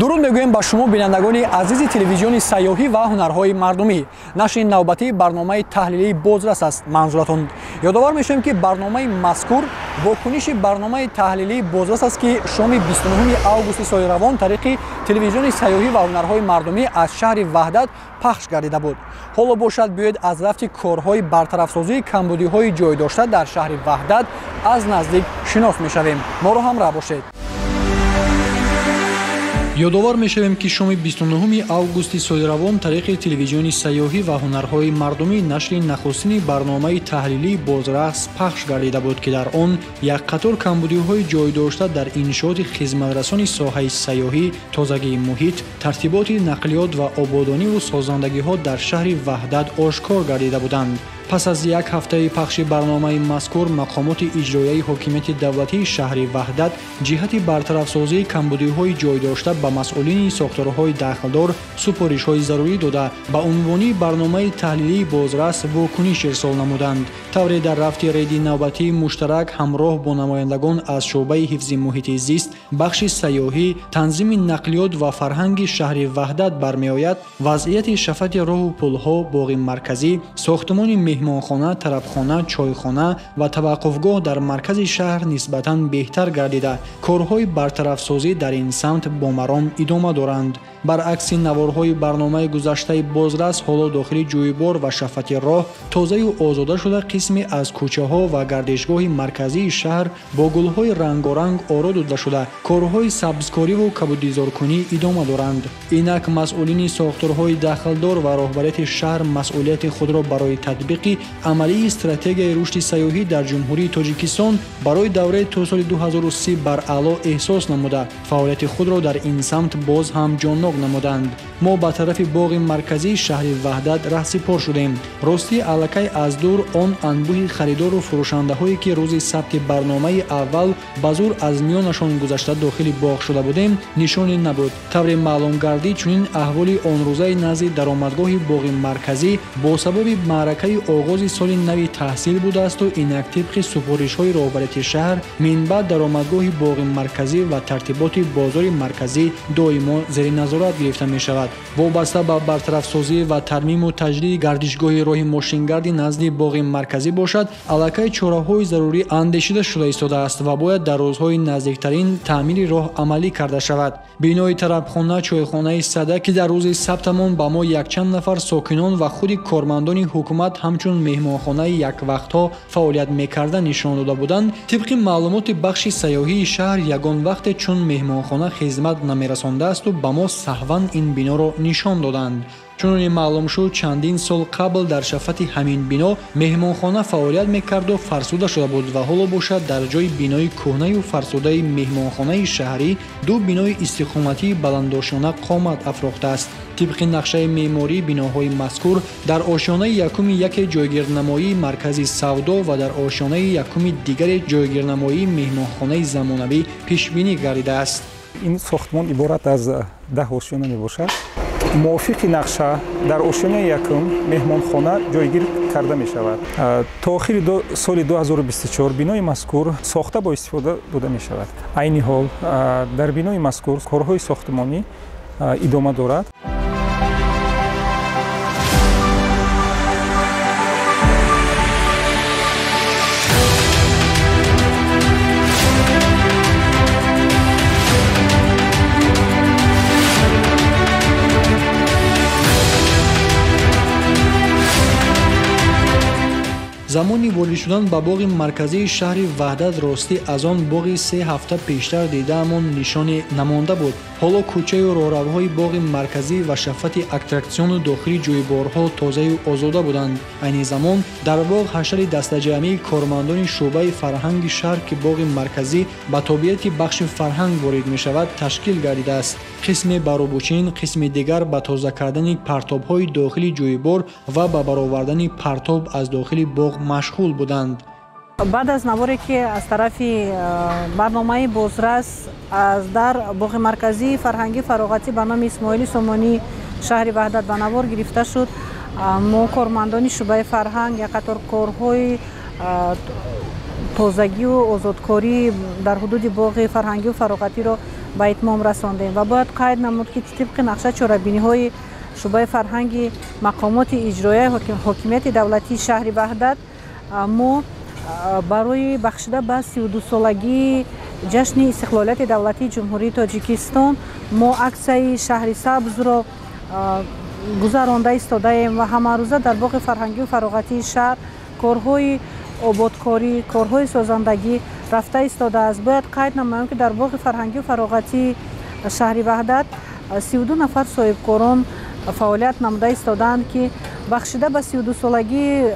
Дуруд мегӯем ба шумо, бинандагони азизи телевизиони сайёҳӣ ва ҳунарҳои мардумӣ. Нашри навбатии барномаи таҳлилии бозрас аст манзуратон. Ёдовар мешавем, ки барномаи мазкур вокуниши барномаи таҳлилии бозрас аст, ки шоми 29 августи соли равон тариқи телевизиони сайёҳӣ ва ҳунарҳои мардумӣ аз шаҳри Ваҳдат пахш гардида буд. Ҳоло бошад, биёед аз рафти корҳои бартарафсозии камбудиҳои ҷой дошта дар шаҳри Ваҳдат аз наздик шинос мешавем. Моро ҳамроҳ бошед. Ёдовар мешавем, ки шоми 29 августи соли равон тариқи телевизиони сайёҳӣ ва ҳунарҳои мардумӣ нашри нахустини барномаи таҳлилии бозрас пахш гардида буд, ки дар он як қатор камбудиҳои ҷойдошта дар иншооти хизматрасони соҳаи сайёҳӣ, тозагии муҳит, тартиботи нақлиёт ва ободониву созандагиҳо дар шаҳри Ваҳдат ошкор гардида буданд. Пас аз як ҳафтаи пахши барномаи мазкур, мақомоти иҷроияи ҳокимияти давлатии шаҳри Ваҳдат ҷиҳати бартарафсозии камбудиҳои ҷойдошта ба масъулини сохторҳои дахлдор супоришҳои зарурӣ дода, ба унвони барномаи таҳлилии бозрас вокуниш ирсол намуданд. Тавре дар рафти рейди навбатии муштарак ҳамроҳ бо намояндагон аз шӯъбаи ҳифзи муҳити зист, бахши сайёҳӣ, танзими нақлиёт ва фарҳанги шаҳри Ваҳдат бармеояд, вазъияти шафати роҳу пулҳо, боғи марказӣ, сохтмони меҳмонхона, тарабхона, чойхона ва таваққуфгоҳ дар маркази шаҳр нисбатан беҳтар гардида, корҳои бартарафсозӣ дар ин самт бо маром идома доранд. Баръакси наворҳои барномаи гузаштаи бозрас, ҳоло дохили ҷӯйбор ва шафати роҳ тозаю озода шуда, қисме аз кӯчаҳо ва гардишгоҳи марказии шаҳр бо гулҳои рангоранг оро дода шуда, корҳои сабзкориву кабудизоркунӣ идома доранд. Инак масъулини сохторҳои дахлдор ва роҳбарияти шаҳр масъулияти худро барои татбиқи амалии стратегияи рушди сайёҳӣ дар Ҷумҳурии Тоҷикистон барои давраи то соли 2030 бараъло эҳсос намуда, фаъолияти худро дар ин самт боз ҳам ҷоннок намуданд. Мо ба тарафи боғи марказии шаҳри Ваҳдат раҳсипор шудем. Ростӣ, аллакай аз дур он анбӯҳи харидору фурӯшандаҳое, ки рӯзи сабти барномаи аввал ба зур аз миёнашон гузашта дохили боғ шуда будем, нишоне набуд. Тавре маълум гардид, чунин аҳволи онрӯзаи назди даромадгоҳи боғи марказӣ бо сабаби маъракаи оғози соли нави таҳсил будаасту инак тибқи супоришҳои роҳбарияти шаҳр минбаъд даромадгоҳи боғи марказӣ ва тартиботи бозори марказӣ доимо зери назорат гирифта мешавад. Вобаста ба бартарафсозӣ ва тармиму таҷдиди гардишгоҳи роҳи мошингарди назди боғи марказӣ бошад, аллакай чораҳои зарурӣ андешида шуда истодааст ва бояд дар рӯзҳои наздиктарин таъмири роҳ амалӣ карда шавад. Бинои тарабхона, чойхонаи сада, ки дар рӯзи сабтамон ба мо якчанд нафар сокинон ва худи кормандони ҳукумат ҳамчун меҳмонхонаи яквақтҳо фаъолият мекарда нишон дода буданд, тибқи маълумоти бахши сайёҳии шаҳр ягон вақте чун меҳмонхона хизмат намерасондаасту ба мо саҳван ин биноро нишон доданд. Чуноне маълум шуд, чандин сол қабл дар шафати ҳамин бино меҳмонхона фаъолият мекарду фарсуда шуда буд ва ҳоло бошад дар ҷои бинои кӯҳнаю фарсудаи меҳмонхонаи шаҳрӣ ду бинои истиқоматии баландошёна қомат афрохтааст. Тибқи нақшаи меъмории биноҳои мазкур дар ошёнаи якуми яке ҷойгирнамоии маркази савдо ва дар ошёнаи якуми дигаре ҷойгирнамоии меҳмонхонаи замонавӣ пешбинӣ гардидааст. Ин сохтмон иборат аз 10 ошёна мебошад. Мувофиқи нақша дар ошёнаи якум меҳмонхона ҷойгир карда мешавад. То охири соли 2024 бинои мазкур сохта бо истифода дода мешавад. Айни ҳол дар бинои мазкур корҳои сохтмонӣ идома дорад. Замони ворид шудан ба боғи марказии шаҳри Ваҳдат, ростӣ аз он боғи 3 ҳафта пештар дидаамон нишоне намонда буд. Ҳоло кӯчаю роҳравҳои боғи марказӣ ва шафати аттраксиону дохили ҷӯйборҳо тозаю озода буданд. Айни замон дар боғ ҳашари дастаҷамъии кормандони шӯъбаи фарҳанги шаҳр, ки боғи марказӣ ба тобеияти бахши фарҳанг ворид мешавад, ташкил гардидааст. Қисме ба рӯбучин, қисми дигар ба тоза кардани партобҳои дохили ҷӯйбор ва ба баровардани партоб аз дохили боғ машғул буданд. Баъд аз наворе, ки аз тарафи барномаи бозрас аз дар боғи марказии фарҳангӣ фароғатӣ ба номи Исмоили Сомонӣ шаҳри Ваҳдат ба навор гирифта шуд, мо кормандони шӯъбаи фарҳанг як қатор корҳои тозагию озодкорӣ дар ҳудуди боғи фарҳангию фароғатиро ба итмом расондем ва бояд қайд намуд, ки тибқи нақша чорабиниҳои шӯъбаи фарҳанги мақомоти иҷроияи ҳокимияти давлатии шаҳри Ваҳдат мо барои бахшида ба 32-солагии ҷашни истиқлолияти давлатии Ҷумҳурии Тоҷикистон мо аксияи шаҳри сабзро гузаронда истодаем ва ҳамарӯза дар боғи фарҳангию фароғатии шаҳр корҳои ободкорӣ, корҳои созандагӣ рафта истодааст. Бояд қайд намоям, ки дар боғи фарҳангию фароғатии шаҳри Ваҳдат 32 нафар соҳибкорон фаъолият намуда истодаанд, ки бахшида ба 32-солагии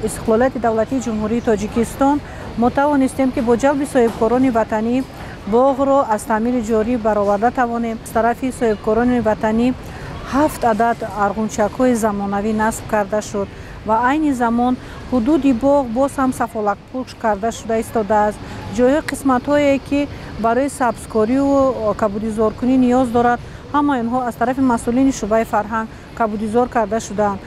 истиқлолияти давлатии Ҷумҳурии Тоҷикистон мо тавонистем, ки бо ҷалби соҳибкорони ватанӣ боғро аз таъмири ҷорӣ бароварда тавонем. Аз тарафи соҳибкорони ватанӣ 7 адад арғунчакҳои замонавӣ насб карда шуд ва айни замон ҳудуди боғ боз ҳам сафолакпӯш карда шуда истодааст. Ҷойҳои қисматҳое, ки барои сабзкорию кабудизоркунӣ ниёз дорад, ҳамаи онҳо аз тарафи масъулини шӯъбаи фарҳанг кабудизор карда шудаанд.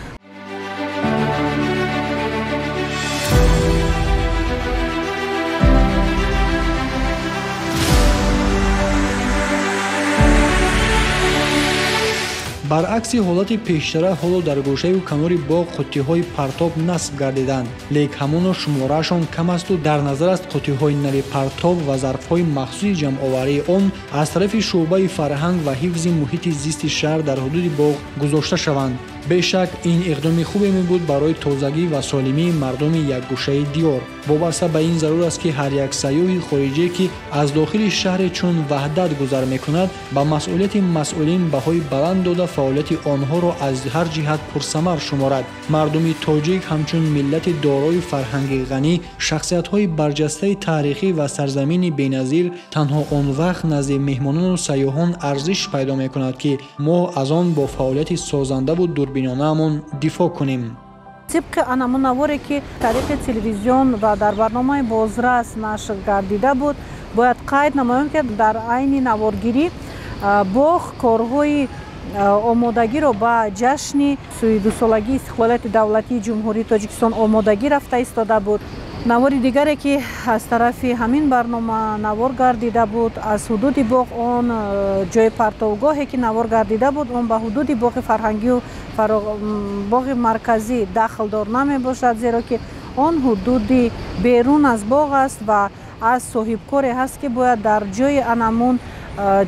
Баръакси ҳолати пештара, ҳоло дар гӯшаю канори боғ қуттиҳои партоб насб гардиданд, лек ҳамоно шумораашон кам асту дар назар аст қуттиҳои нави партоб ва зарфҳои махсуси ҷамъоварии он аз тарафи шӯъбаи фарҳанг ва ҳифзи муҳити зисти шаҳр дар ҳудуди боғ гузошта шаванд. Бешак, ин иқдоми хубе мебуд барои тозагӣ ва солимии мардуми якгӯшаи диёр. Вобаста ба ин зарур аст, ки ҳар як сайёҳи хориҷие, ки аз дохили шаҳре чун Ваҳдат гузар мекунад, ба масъулияти масъулин баҳои баланд дода фаъолияти онҳоро аз ҳар ҷиҳат пурсамар шуморад. Мардуми тоҷик ҳамчун миллати дорои фарҳанги ғанӣ, шахсиятҳои барҷастаи таърихӣ ва сарзамини беназир танҳо он вақт назди меҳмонону сайёҳон арзиш пайдо мекунад, ки мо аз он бо фаъолияти созандаву дурбинонаамон дифоъ кунем. Тибқи анамунаворе, ки тариқи телевизион ва дар барномаи бозрас нашр гардида буд, бояд қайд намоем, ки дар айни наворгирӣ боғ корҳои омодагиро ба ҷашни 32-солагии истиқлолияти давлатии Ҷумҳурии Тоҷикистон омодагӣ рафта истода буд. Навори дигаре, ки аз тарафи ҳамин барнома навор гардида буд, аз ҳудуди боғ он ҷои партовгоҳе, ки навор гардида буд, он ба ҳудуди боғи фарҳангию боғи марказӣ дахлдор намебошад, зеро ки он ҳудуди берун аз боғ аст ва аз соҳибкоре ҳаст, ки бояд дар ҷои анамун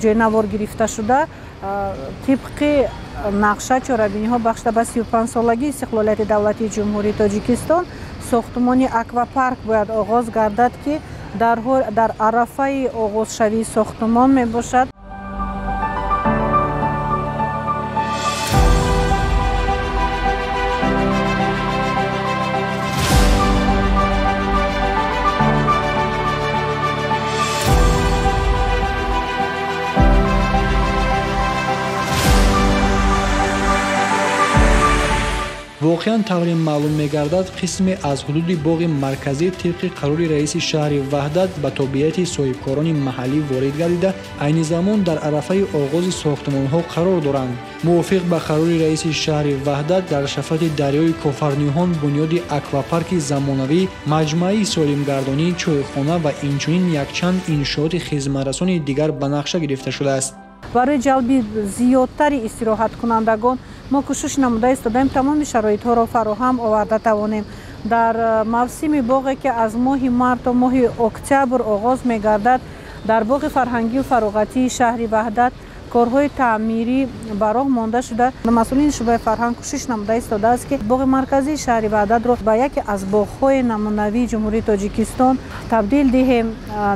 ҷои навор гирифта шуда тибқи нақша чорабиниҳо бахшида ба 35-солагии истиқлолияти давлатии Ҷумҳурии Тоҷикистон сохтмони аквапарк бояд оғоз гардад, ки дар арафаи оғозшавии сохтмон мебошад. Воқеан тавре маълум мегардад, қисме аз ҳудуди боғи марказӣ тибқи қарори раиси шаҳри Ваҳдат ба тобеияти соҳибкорони маҳаллӣ ворид гардида, айни замон дар арафаи оғози сохтмонҳо қарор доранд. Мувофиқ ба қарори раиси шаҳри Ваҳдат, дар шафати дарёи Кофарниҳон бунёди аквапарки замонавӣ, маҷмӯаи солимгардонӣ, чойхона ва инчунин якчанд иншооти хизматрасони дигар ба нақша гирифта шудааст. Барои ҷалби зиёдтари истироҳаткунандагон мо кӯшиш намуда истодаем тамоми шароитҳоро фароҳам оварда тавонем. Дар мавсими боғе, ки аз моҳи март то моҳи октябр оғоз мегардад, дар боғи фарҳангию фароғатии шаҳри Ваҳдат корҳои таъмирӣ ба роҳ монда шуда, масъулини шӯъбаи фарҳанг кӯшиш намуда истодааст, ки боғи марказии шаҳри Ваҳдатро ба яке аз боғҳои намунавии Ҷумҳурии Тоҷикистон табдил диҳем.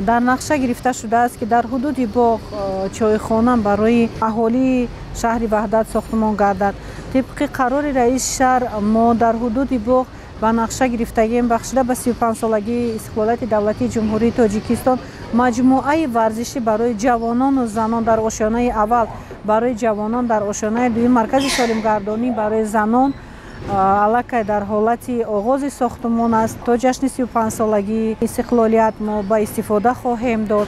Дар нақша гирифта шудааст, ки дар ҳудуди боғ чойхона барои аҳолии шаҳри Ваҳдат сохтмон гардад. Тибқи қарори раиси шаҳр мо дар ҳудуди боғ ба нақша гирифтагием бахшида ба 35-солагии истиқлолияти давлатии Ҷумҳурии Тоҷикистон маҷмӯаи варзишӣ барои ҷавонону занон дар ошёнаи аввал, барои ҷавонон дар ошёнаи дуюм маркази солимгардонӣ барои занон аллакай дар ҳолати оғози сохтмон аст. То ҷашни 35-солагии истиқлолият мо ба истифода хоҳем дод.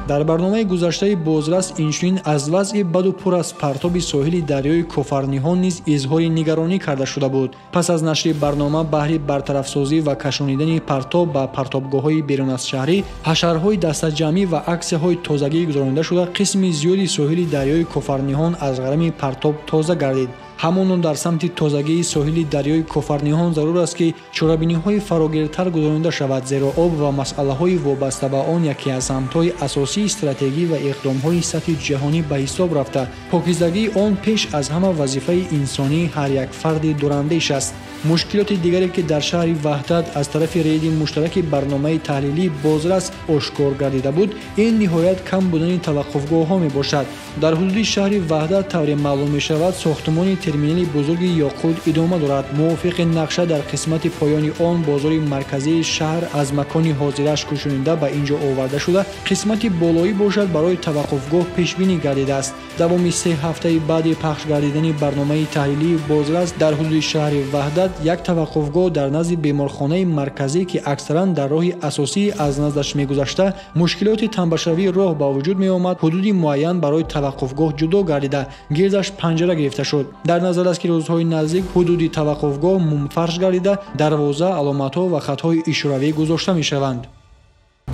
Дар барномаи гузаштаи бозрас инчунин аз вазъи баду пур аз партоби соҳили дарёи Кофарниҳон низ изҳори нигаронӣ карда шуда буд. Пас аз нашри барнома баҳри бартарафсозӣ ва кашонидани партоб ба партобгоҳҳои берун аз шаҳрӣ, ҳашарҳои дастаҷамъӣ ва аксияҳои тозагӣ гузаронида шуда, қисми зиёди соҳили дарёи Кофарниҳон аз ғарами партоб тоза гардид. Ҳамоно дар самти тозагии соҳили дарёи Кофарниҳон зарур аст, ки чорабиниҳои фарогиртар гузаронида шавад, зеро об ва масъалаҳои вобаста ба он яке аз самтҳои асосии стратегӣ ва иқдомҳои сатҳи ҷаҳонӣ ба ҳисоб рафта, покизагии он пеш аз ҳама вазифаи инсонии ҳар як фарди дурандеш аст. Мушкилоти дигаре, ки дар шаҳри Ваҳдат аз тарафи рейди муштараки барномаи таҳлилии бозрас ошкор гардида буд, ин ниҳоят кам будани таваққуфгоҳҳо мебошад. Дар ҳудуди шаҳри Ваҳдат тавре маълум мешавад, сохтумони терминали бузурги Ёқут идома дорад. Мувофиқи нақша дар қисмати поёни он бозори марказии шаҳр аз макони ҳозираш кӯчонида ба ин ҷо оварда шуда, қисмати болоӣ бошад барои таваққуфгоҳ пешбинӣ гардидааст. Давоми 3 ҳафтаи баъди пахш гардидани барномаи таҳлилии бозрас дар ҳудуди шаҳри Ваҳдат як таваққуфгоҳ дар назди беморхонаи марказӣ, ки аксаран дар роҳи асосӣ аз наздаш мегузашта, мушкилоти тамбашавии роҳ ба вуҷуд меомад, ҳудуди муайян барои таваққуфгоҳ ҷудо гардида, гирдаш панҷара гирифта шуд. Дар назар аст, ки рӯзҳои наздик ҳудуди таваққуфгоҳ мумфарш гардида, дарвоза, аломатҳо ва хатҳои ишоравӣ гузошта мешаванд.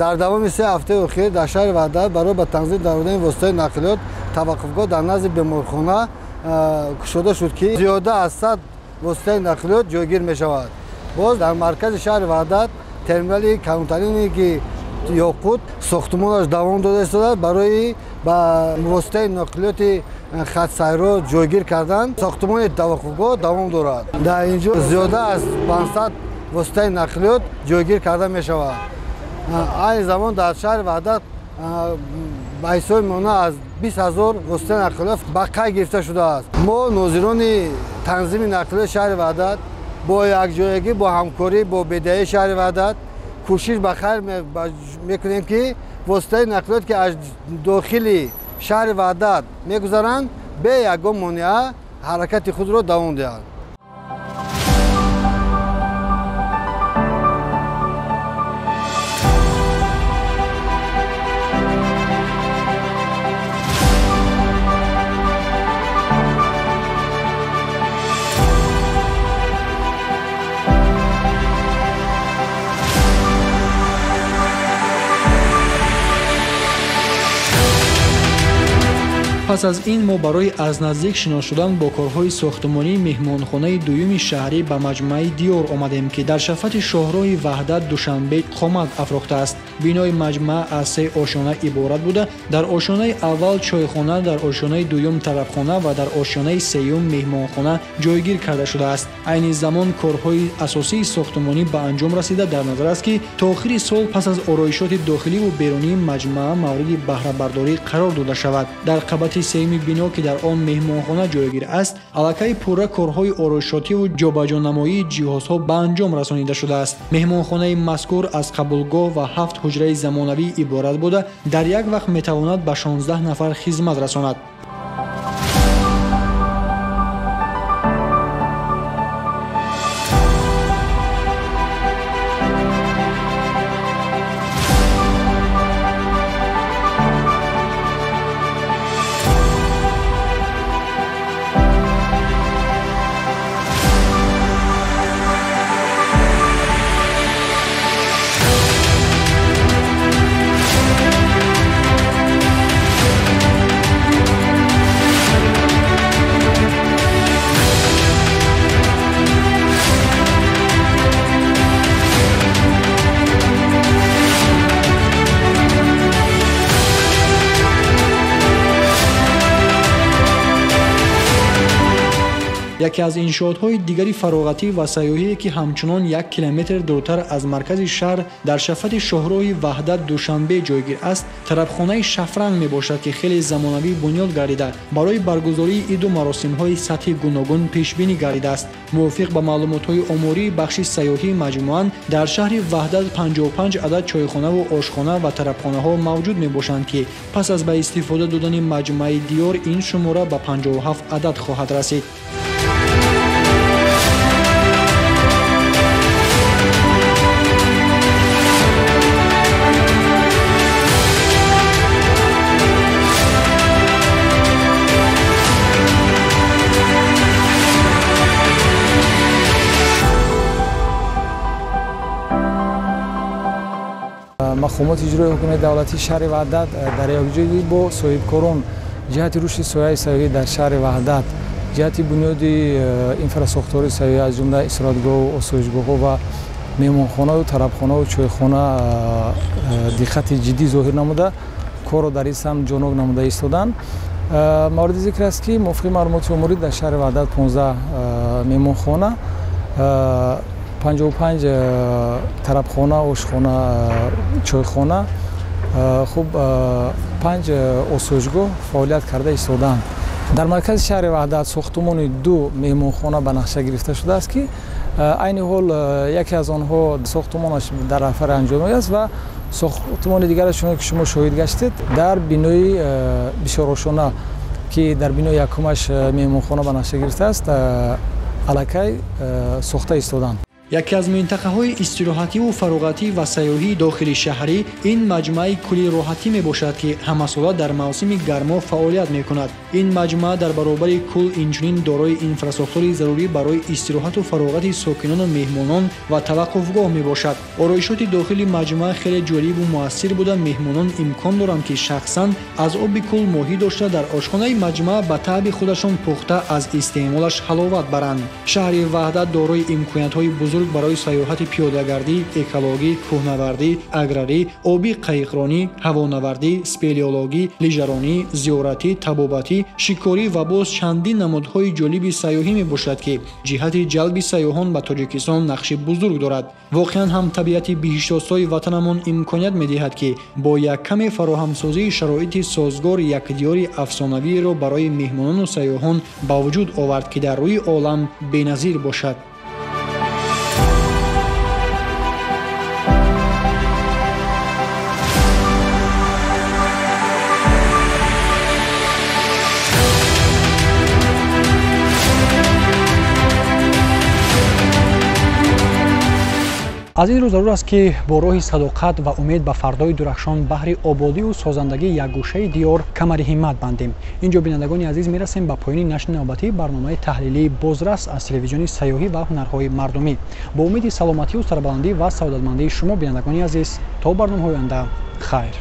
Дар давоми 3 ҳафтаи охир дар шаҳри Ваҳдат барои ба танзим даровардани воситаи нақлиёт таваққуфгоҳ дар назди беморхона кушода шуд, ки зиёда аз 100 воситаи нақлиёт ҷойгир мешавад. Боз дар маркази шаҳри Ваҳдат терминали калонтарине, ки Ёқут сохтумонаш давом дода истодааст, барои ба воситаи нақлиёти хатсайро ҷойгир кардан сохтумони таваққуфгоҳ давом дорад. Дар ин ҷо зиёда аз 500 воситаи нақлиёт ҷойгир карда мешавад. Айни замон дар шаҳри Ваҳдат ба ҳисоби миёна аз 20 000 воситаи нақлиёт ба қайд гирифта шудааст. Мо нозирони танзими нақлиёти шаҳри Ваҳдат бо якҷоягӣ, бо ҳамкорӣ бо бедаи шаҳри Ваҳдат кӯшиш ба хайр мекунем, ки воситаи нақлиёт, ки аз дохили шаҳри Ваҳдат мегузаранд, бе ягон монеа ҳаракати худро давом диҳанд. Пас аз ин мо барои аз наздик шинос шудан бо корҳои сохтумонии меҳмонхонаи дуюми шаҳрӣ ба маҷмӯаи Диёр омадем, ки дар шафати шоҳроҳи Ваҳдат Душанбе қомат афрохтааст. Бинои маҷмӯа аз 3 ошёна иборат буда, дар ошёнаи аввал чойхона, дар ошёнаи дуюм тарабхона ва дар ошёнаи сеюм меҳмонхона ҷойгир карда шудааст. Айни замон корҳои асосии сохтумонӣ ба анҷом расида, дар назар аст, ки то охири сол пас аз ороишоти дохиливу берунии маҷмӯа мавриди баҳрабардорӣ қарор дода шавад. Дар қабати сеюми бино, ки дар он меҳмонхона ҷойгир аст, аллакай пурра корҳои ороишотиву ҷобаҷонамоии ҷиҳозҳо ба анҷом расонида шудааст. Меҳмонхонаи мазкур аз қабулгоҳ ва 7 ҳуҷраи замонавӣ иборат буда, дар як вақт метавонад ба 16 нафар хизмат расонад. Яке аз иншоотҳои дигари фароғатӣ ва сайёҳие, ки ҳамчунон 1 километр дуртар аз маркази шаҳр дар шафати шоҳроҳи Ваҳдат Душанбе ҷойгир аст, тарабхонаи Шафранг мебошад, ки хеле замонавӣ бунёд гардида, барои баргузории иду маросимҳои сатҳи гуногун пешбинӣ гардидааст. Мувофиқ ба маълумотҳои омории бахши сайёҳӣ, маҷмӯан дар шаҳри Ваҳдат 55 адад чойхонаву ошхона ва тарабхонаҳо мавҷуд мебошанд, ки пас аз ба истифода додани маҷмӯаи Диёр ин шумора ба 57 адад хоҳад расид. Мақомоти иҷроии ҳукумати давлатии шаҳри Ваҳдат дар якҷоягӣ бо соҳибкорон ҷиҳати рушди соҳаи сайёҳӣ дар шаҳри Ваҳдат, ҷиҳати бунёди инфрасохтори сайёҳӣ, аз ҷумла истироҳатгоҳу осоишгоҳҳо ва меҳмонхонаю тарабхонаву чойхона диққати ҷиддӣ зоҳир намуда, корро дар ин самт ҷонок намуда истоданд. Мавриди зикр аст, ки мувофиқи маълумоти оморӣ дар шаҳри Ваҳдат 15 меҳмонхона, 55 тарабхона, ошхона, чойхона, хуб, 5 осоишгоҳ фаъолият карда истодаанд. Дар маркази шаҳри Ваҳдат сохтумони 2 меҳмонхона ба нақша гирифта шудааст, ки айни ҳол яке аз онҳо сохтумонаш дар афари анҷом аст ва сохтумони дигараш, чуноне ки шумо шоҳид гаштед, дар бинои бисёрошона, ки дар бинои якумаш меҳмонхона ба нақша гирифтааст, аллакай сохта истоданд. Яке аз минтақаҳои истироҳативу фароғатӣ ва сайёҳии дохили шаҳрӣ ин маҷмӯаи кӯли роҳатӣ мебошад, ки ҳамасола дар мавсими гармо фаъолият мекунад. Ин маҷмӯа дар баробари кӯл инчунин дорои инфрасохтори зарурӣ барои истироҳату фароғати сокинону меҳмонон ва таваққуфгоҳ мебошад. Ороишоти дохили маҷмӯа хеле ҷолибу муассир буда, меҳмонон имкон доранд, ки шахсан аз оби кӯл моҳӣ дошта, дар ошхонаи маҷмӯа ба таъби худашон пухта аз истеъмолаш ҳаловат баранд. Шаҳри Ваҳдат дорои имкониятҳои бузург барои сайёҳати пиёдагардӣ, экологӣ, кӯҳнавардӣ, аграрӣ, обӣ, қаиқронӣ, ҳавонавардӣ, спелеологӣ, лижаронӣ, зиёратӣ, табобатӣ, шикорӣ ва боз чандин намудҳои ҷолиби сайёҳӣ мебошад, ки ҷиҳати ҷалби сайёҳон ба Тоҷикистон нақши бузург дорад. Воқеан ҳам табиати биҳиштосои ватанамон имконият медиҳад, ки бо як каме фароҳамсозии шароити созгор як диёри афсонавиро барои меҳмонону сайёҳон ба вуҷуд овард, ки дар рӯи олам беназир бошад. Аз ин рӯ зарур аст, ки бо роҳи садоқат ва умед ба фардои дурахшон баҳри ободию созандагии якгӯшаи диёр камари ҳиммат бандем. Ин ҷо, бинандагони азиз, мерасем ба поёни нашри навбатии барномаи таҳлилии «Бозрас» аз телевизиони сайёҳӣ ва ҳунарҳои мардумӣ. Бо умеди саломатию сарбаландӣ ва саодатмандии шумо, бинандагони азиз, то барномаҳои оянда, хайр.